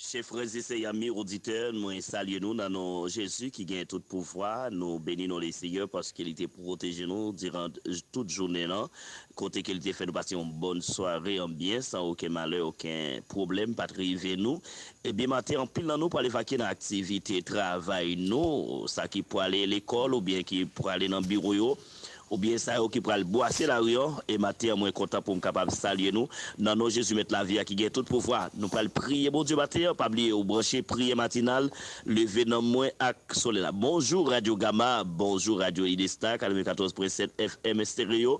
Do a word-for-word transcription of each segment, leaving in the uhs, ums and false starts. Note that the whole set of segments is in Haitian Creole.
Chè frè e sè, zanmi oditè, mwen salye nou nan non Jezi ki gen tout pouvwa. Nou beni non Leseyè paske li te pwoteje nou diran tout jounen an, kote ke li te fè nou pase yon bòn sware an byen, san okenn malè, okenn pwoblèm pa t rive nou. Ebyen, maten, anpil nan nou pral evakye nan aktivite travay nou, sa ki prale lekòl oubyen ki prale nan biwo yo, oubyen sa yo ki pral bwase lari an. E maten an, mwen kontan pou m kapab salye nou nan non Jezi, Mèt lavi a ki gen tout pouvwa. Nou pral priye Bondye maten an. Pa bliye, ou branche priyè matinal, leve nanm mwen ak solèy la. Bonjou, Radyo Gama. Bonjou, Radyo Idesta, katrevenkatòz pwen sèt F M Estéreo.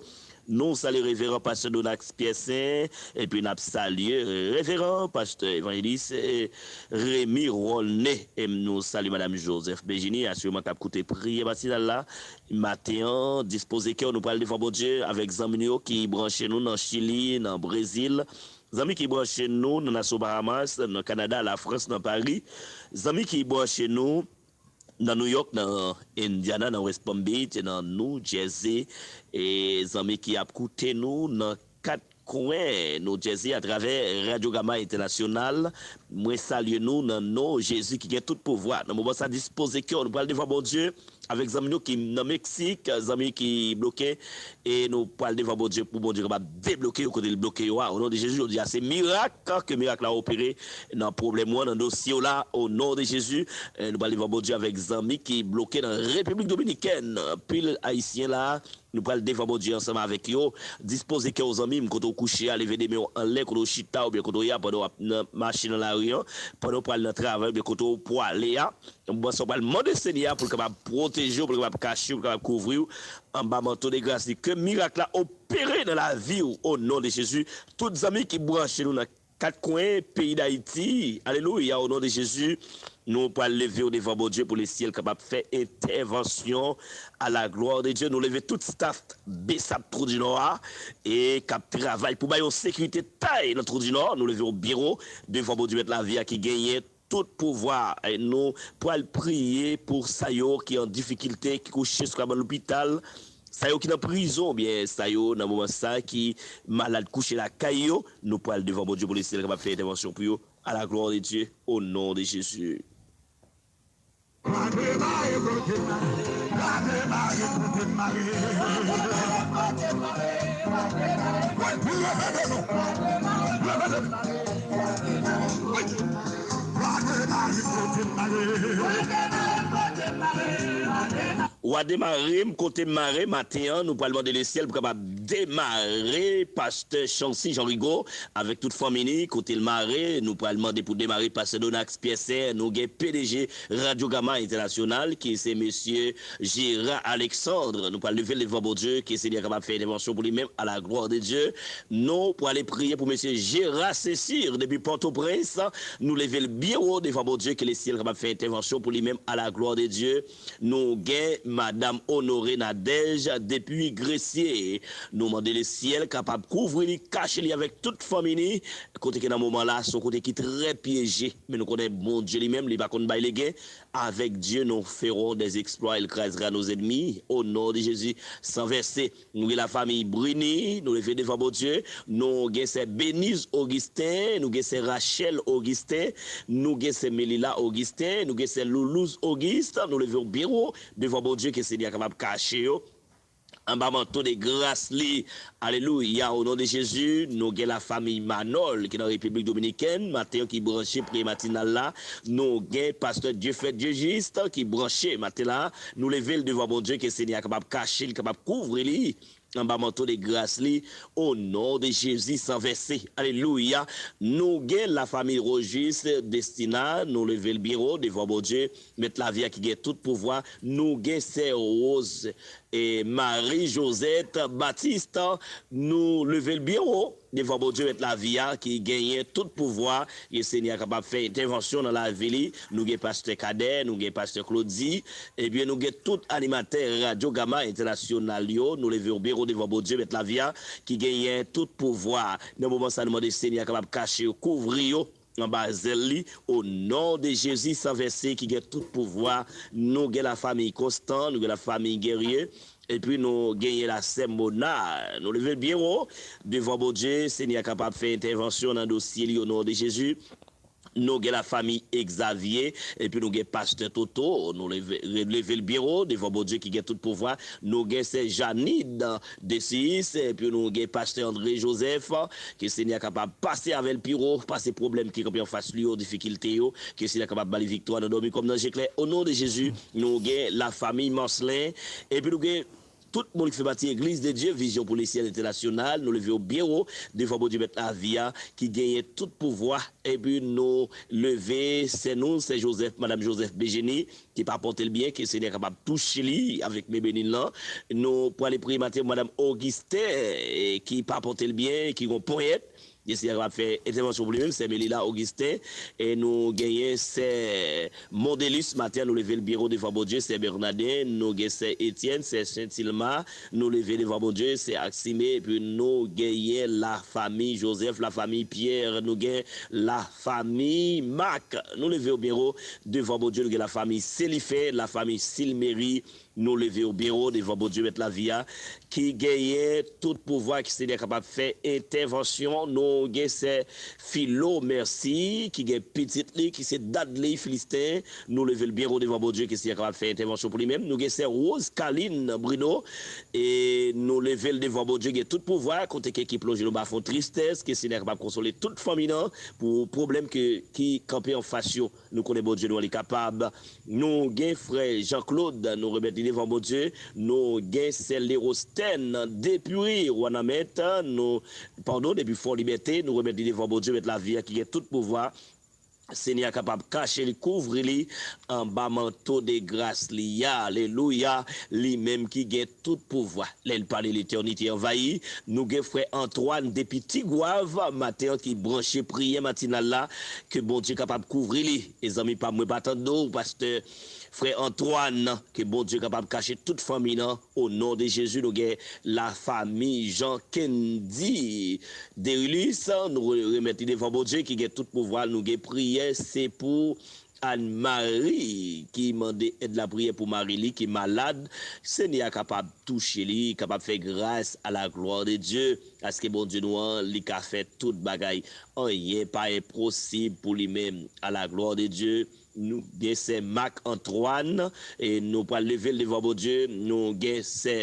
Nou salye Reveran Pastè Donax Pierre Saint, epi n ap salye Reveran Pastè Evanjelis, eh, Remy Rolne. E nou salye Madam Joseph Bejini, asireman k ap koute priyè matinal la. Maten an, dispoze kè w, nou pral devan Bondye avèk zanmi nou yo ki branche nou nan Chili, nan Brezil. Zanmi ki branche nou nan nasyon Bahamas, nan Kanada, Lafrans, nan Pari. Zanmi ki branche nou nan New York, nan Indiana, nan West Palm Beach, nan New Jersey. E zanmi ki ap koute nou nan kat kwen New Jersey atravè Radyo Gama Entènasyonal. Mwen salye nou nan non Jezi ki gen tout pouvwa. Nan moman sa, dispoze kè w, nou pral devan Bondye avèk zanmi nou ki nan Meksik, zanmi ki bloke, e nou pral devan Bondye pou Bondye kapab debloke yo kote l bloke yo a. O non de Jezi, jodi a se mirak, ke mirak la opere nan pwoblèm ou an, nan dosye w la, o non de Jezi. E nou pral devan Bondye avèk zanmi ki bloke nan Repiblik Dominikèn. Pil Ayisyen la, nou pral devan Bondye ansanm avèk yo. Dispoze kè w, zanmi m, kote w kouche a, leve de men w anlè, kote w chita oubyen kote w ye a, pandan w ap nan, mache nan lari an, pandan w pral nan travay oubyen kote w pwale a. Mwen sa pral mande Senyè a pou l kapab pwoteje w, pou l kapab kache w, pou l kapab kouvri w anba manto de gras li. Ke mirak la opere nan lavi w, o non de Jezi. Tout zanmi ki branche nou nan kat kwen peyi Dayiti, alelouya, o non de Jezi, nou pral leve w devan Bondye pou lesyèl kapab fè entèvansyon a la glwa de Dye. Nou leve tout staf BSAP Twou di Nò a, e k ap travay pou bay yon sekirite tay nan Twou di Nò. Nou leve w byen wo devan Bondye, Mèt lavi a ki genyen tout pouvwa. E nou pral priye pou sa yo ki an difikilte, ki kouche sou kabann lopital, sa yo ki nan prizon, oubyen sa yo nan moman sa ki malad kouche lakay yo. Nou pral devan Bondye pou lesyèl kapab fè entèvansyon pou yo. À la gloire de Dieu, au nom de Jésus. Wa demare m kote m mare maten an, nou pral mande lesyèl pou kapab demare pastè Chancy Jean Rigaud avèk tout fanmi li kote l mare. Nou pral mande pou demare pastè Donax Pierre Saint. Nou gen P D G Radyo Gama Entènasyonal ki se mesye Gérard Alexandre. Nou pral leve l devan Bondye, ke Senyè kapab fè entèvansyon pou li menm, à la gloire de Dieu. Nou prale priye pou mesye Gérard Césir depi Pòtoprens. Nou leve l byen wo devan Bondye, ke lesyèl kapab fè entèvansyon pou li menm, à la gloire de Dieu. Nou gen madanm Honoré Nadège depi Gresye. Nou mande lesyèl kapab kouvri li, kache li avèk tout fanmi li. Kote ke nan moman la, se yon kote ki trè pyeje. Men nou konnen Bondye li menm, li pa konn bay legen. Avec Dieu, nous ferons des exploits, il crasera nos ennemis. Au nom de Jésus, san vèse. Nou gen lafanmi Brini, nou leve devan Bondye. Nou gen sè Beniz Augustin, nou gen sè Rachel Augustin, nou gen sè Melila Augustin, nou gen sè Loulouz Auguste. Nou leve w byen wo devan Bondye, ke Senyè a kapab kache yo anba manto de gras li. Alelouya, o non de Jezi. Nou gen lafanmi Manol ki nan Repiblik Dominikèn, maten an ki branche priyè matinal la. Nou gen pastè Dieufaît Dieujuste ki branche maten la. Nou leve l devan Bondye, ke Senyè a kapab kache l, kapab kouvri li anba manto de gras li, o non de Jezi san vèse. Alelouya. Nou gen lafanmi Rojis Destina, nou leve l byen wo devan Bondye, Mèt lavi a ki gen tout pouvwa. Nou gen sè Rose e Marie Josette Baptiste, nou leve l byen wo devan Bondye, Mèt lavi a ki genyen tout pouvwa. E Senyè a kapab fè entèvansyon nan lavi li. Nou gen pastè Kadè, nou gen pastè Claudy, ebyen nou gen tout animatè Radyo Gama Entènasyonal yo. Nou leve w byen wo devan Bondye, Mèt lavi a ki genyen tout pouvwa. Nan moman sa, nou mande Senyè a kapab kache yo, kouvri yo anba zèl li, o non de Jezi san vèse ki gen tout pouvwa. Nou gen lafanmi Konstan, nou gen lafanmi Gerye, epi nou genyen lasè Mona. Nou leve l byen wo devan Bondye, Senyè a kapab fè entèvansyon nan dosye li o non de Jezi. Nou gen lafanmi Exavier, epi nou gen pastè Toto. Nou leve, leve l byen wo devan Bondye ki gen tout pouvwa. Nou gen sè Janid Desis, epi nou gen pastè André Joseph. Ke Senyè a kapab pase avè l pi wo, pase pwoblèm ki kanpe anfas li yo, difikilte yo. Ke Senyè a kapab ba li viktwa nan dòmi kòm nan je klè. O non de Jezi, nou gen lafanmi Marcelin, epi nou gen tout moun ki fè pati Eglise de Dieu, Vision pour le Ciel International. Nou leve yo byen wo devan Bondye Mèt lavi a, ki genyen tout pouvwa. Epi nou leve sè nou, sè Joseph, Madam Joseph Bejeni, ki pa pote l byen, ke Senyè kapab touche li avèk men beni l lan. Nou prale priye maten, Madam Augustin, eh, ki pa pote l byen, ki gon ponyèt. Ke Senyè kapab fè entèvansyon pou li menm, sè Melila Augustin. E nou genyen sè Mondelus maten, nou leve l byen wo devan Bondye, sè Bernadin, nou gen sè Etienne, sè Sentilma, nou leve devan Bondye, sè Aksime, epi nou genyen lafanmi Joseph, lafanmi Pierre, nou gen lafanmi Marc. Nou leve yo byen wo devan Bondye, nou gen lafanmi Selifen, lafanmi Silmeri, nou leve yo byen wo devan Bondye Mèt lavi a, ki genyen tout pouvwa, ki Senyè kapab fè entèvansyon. Nou gen sè Filo Mèsi, ki gen pitit li, ki se Dadley Filisten. Nou leve l byen wo devan Bondye, ke Senyè kapab fè entèvansyon pou li menm. Nou gen sè Rose Kaline Bruno, e nou leve l devan Bondye, gen tout pouvwa, kote ke ki plonje nou ba fon tristès, ke Senyè kapab konsole tout fanmi nan, pou pwoblèm ke, ki kanpe anfas yo. Nou konnen Bondye nou an li kapab. Nou gen frè Jean Claude, nou remèt li devan Bondye. Nou gen sè Lerostèn depi Wanament, nou, padon, depi Fò Libète, nou remèt li devan Bondye, Mèt lavi a ki gen tout pouvwa. Senyè a kapab kache li, kouvri li anba manto de gras li a. Alelouya! Li menm ki gen tout pouvwa. Lè l pale, letènite anvayi. Nou gen frè Antoine depi Tigwav maten an ki branche priyè matinal la. Ke Bondye kapab kouvri li. E zanmi pa m, mwen pa tande w, pastè, frè Antoine, ke Bondye kapab kache tout fanmi nan. O non de Jezi, nou gen lafanmi Jean Kendy Derilus, nou re- remèt li devan Bondye ki gen tout pouvwa. Nou gen priyè, se pou Anne Marie ki mande èd lapriyè pou mari li ki malad. Senyè a kapab touche li, kapab fè gras, à la gloire de Dieu, paske Bondye nou an, li ka fè tout bagay. Anyen pa enposib pou li menm. À la gloire de Dieu. Nou gen sè Marc Antoine, e nou pral leve l devan Bondye. Nou gen sè,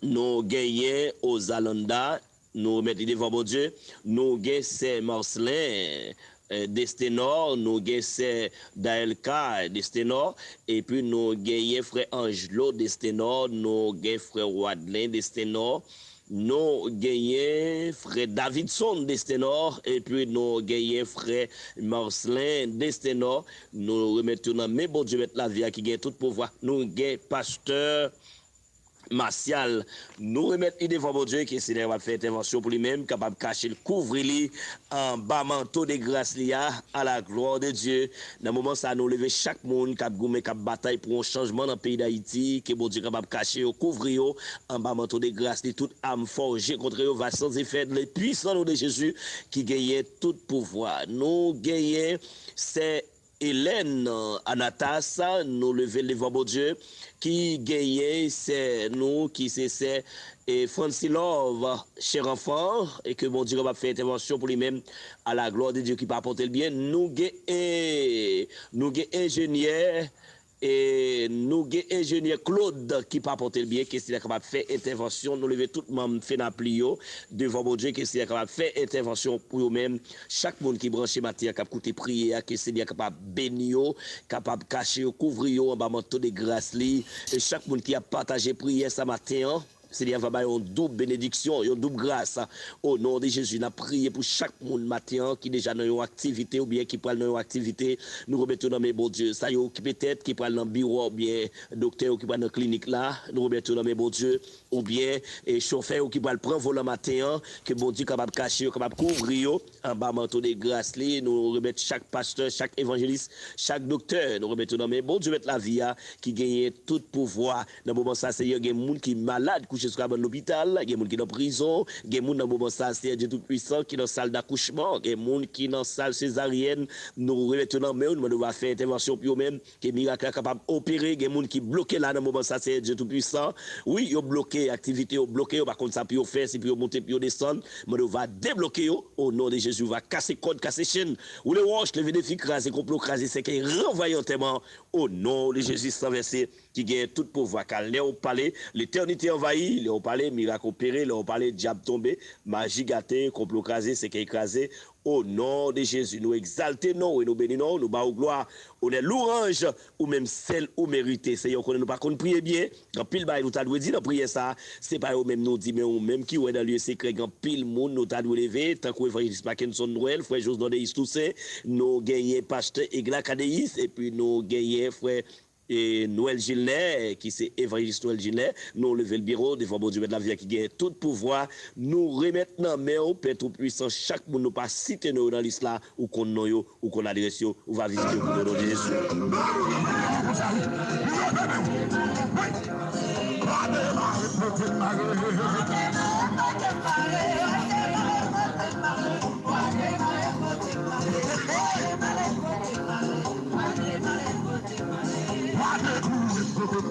nou genyen Ozalanda, nou remèt li devan Bondye. Nou gen sè Marcelin, eh, Destenor, nou gen sè Daelka Destenor, epi nou genyen frè Angelo Destenor, nou gen frè Wadlen Destenor, nou genyen frè Davidson Destenor, epi nou genyen frè Marcelin Destenor. Nou remèt yo nan men Bondye Mèt lavi a ki gen tout pouvwa. Nou gen pastè Masyal. Nou remèt li devan Bondye, ke Senyè a kapab fè entèvansyon pou li menm, kapab kache l, kouvri li anba manto de gras li a, à la gloire de Dieu. Nan moman sa, nou leve chak moun k ap goumen, k ap batay pou yon chanjman nan peyi Dayiti, ke Bondye kapab kache yo, kouvri yo anba manto de gras li. Tout am fòje kont yo va sans efè, le puissant nom de Jésus ki genyen tout pouvwa. Nou genyen sè Hélène Anatas, nou leve l devan Bondye, ki genyen sè nou, ki se sè, e, Francy Love, chè anfan, e ke Bondye kapab fè entèvansyon pou li menm, à la gloire de Dieu, ki pa pote l byen. Nou gen, e, nou gen enjenyè, e, nou gen enjenyè Claude ki pa pote l byen, ke Senyè kapab fè entèvansyon. Nou leve tout manm FENAPLI yo devan Bondye, ke Senyè kapab fè entèvansyon pou yo menm. Chak moun ki branche maten an, k ap koute priyè a, ke Senyè kapab beni yo, kapab kache yo, kouvri yo anba manto de gras li. E chak moun ki ap pataje priyè sa maten an, Senyè va ba yo yon doub benediksyon, yon doub gras. O non de Jezi, n ap priye pou chak moun maten an ki deja nan yon aktivite oubyen ki pral nan yon aktivite. Nou remèt yo nan men Bondye. Sa yo ki petèt ki pral nan biwo oubyen doktè yo ki pral nan klinik la, nou remèt yo nan men Bondye. Oubyen, e, chofè yo ki pral pran volan maten an, ke Bondye kapab kache yo, kapab kouvri yo anba manto de gras li. Nou remèt chak pastè, chak evanjelis, chak doktè, nou remèt yo nan men Bondye Mèt lavi a, ki genyen tout pouvwa. Nan moman sa, Senyè, gen moun ki malad, Jiska bann lopital, gen moun ki nan prizon, gen moun nan moman sa, Seyè Dye Toupisan, ki nan sal dakouchman, gen moun ki nan sal sezaryèn, nou remèt yo nan men w, nou mande w va fè entèvansyon pou yo menm, ke mirak la kapab opere, gen moun ki bloke la nan moman sa, Seyè Dye Toupisan, wi, yo bloke, aktivite yo bloke, yo pa konn sa pou yo fè, si pou yo monte, pou yo desann, mande w va debloke yo, o non de Jezi, ou va kase kòd, kase chenn, woule wòch, leve defi, kraze konplo, kraze sèkèy, ranvaye antèman, o non de Jezi, san vèse, ki genyen tout pouvwa, ka lè w pale, letènite anvayi, lè w pale, mirak opere, lè w pale, dyab tonbe, maji gate, konplo kraze, sèkèy kraze, o non de Jezi, nou egzalte non w e nou beni non w, nou ba w glwa, onè, louwanj, ou menm sèl ou merite. Seyè, ou konnen nou pa konn priye byen, gen anpil bagay nou ta dwe di nan priyè sa, se pa yo menm nou di, men ou menm ki wè nan lye sekrè, gen anpil moun nou ta dwe leve, tankou evanjelis Mackenson Noël, frè Josnor Deis Toussaint, nou genyen pastè Egla Kadeis, epi nou genyen frè e Noël Gilner, ki se evanjelis Noël Gilner, nou leve l byen wo devan Bondye Mèt lavi a ki gen tout pouvwa. Nou remèt nan men w, Pè Toupisan, chak moun nou pa site non yo nan lis la, ou konn non yo, ou konn adrès yo, ou va vizite yo pou nou, non de Jezi.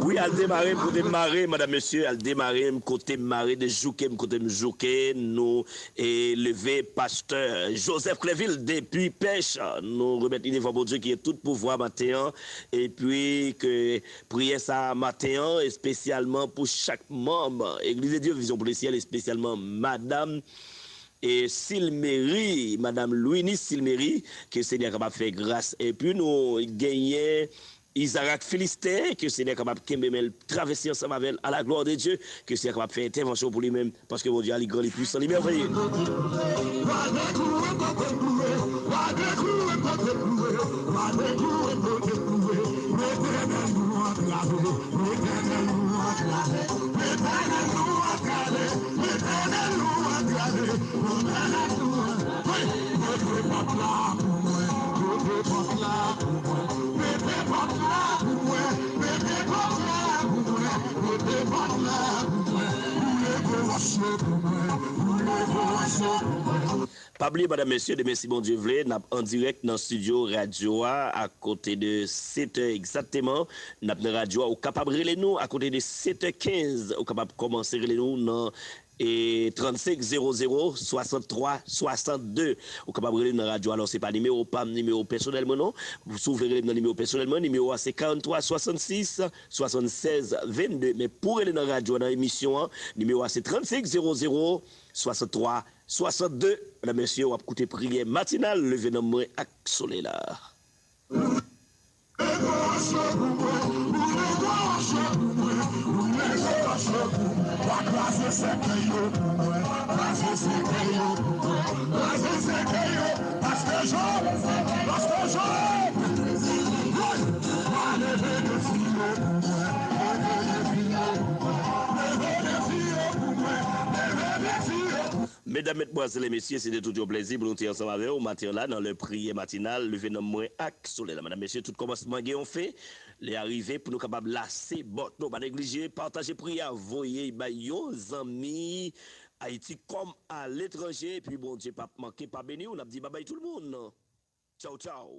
Wi, al demare m kote m mare, madanm, mesye, al demare m kote m mare, dejouke m kote m jouke. Nou e leve pastè Joseph Clerville depi Pèch. Nou remèt li devan Bondye ki gen tout pouvwa maten an. Epi ke priyè sa maten an, espesyalman pou chak manm Eglise de Dieu Vision pour le Ciel, espesyalman madanm e Silmeri, madanm Louinis Silmeri, ke Senyè kapab fè gras. Epi nou genyen Izarak Filisten, ke Senyè kapab kenbe men l, travèse ansanm avè l, à la gloire de Dieu, ke Senyè kapab fè entèvansyon pou li menm, paske Bondye a li gran, li pwisan, li mèveye. Pa bliye, madanm, mesye, demen, si Bondye vle, n ap an dirèk nan estidyo radyo a, akote de sèt è egzakteman. N ap nan radyo a, ou kapab rele nou akote de sèt è kenz, ou kapab kòmanse rele nou nan e trannsenk zewo zewo swasanntwa swasanndde. Ou kapab rele m nan radyo a, alò se pa nimewo pa m, nimewo pèsonèl mwen non. Si w vle rele m nan nimewo pèsonèl mwen, nimewo a se karanntwa swasannsis swasannsèz vennde. Men pou rele nan radyo a, nan emisyon an, nimewo a se trannsenk zewo zewo swasanntwa swasanndde. Medam, mesye, w ap koute priyè matinal, leve nanm mwen ak solèy la. Medam, medmwazèl e mesye, se te tout yon plezi pou nou te ansanm avè w maten an la nan lè priyè matinal, leve nanm mwen ak solèy la. Medam, mesye, tout kòmansman gen yon fen. Lè a rive pou nou kapab lase bòt nou. Pa neglije pataje priyè a, voye bay yon zanmi Ayiti kòm aletranje, epi Bondye p ap manke pa beni w. N ap di babay tout moun. Tchaw, tchaw.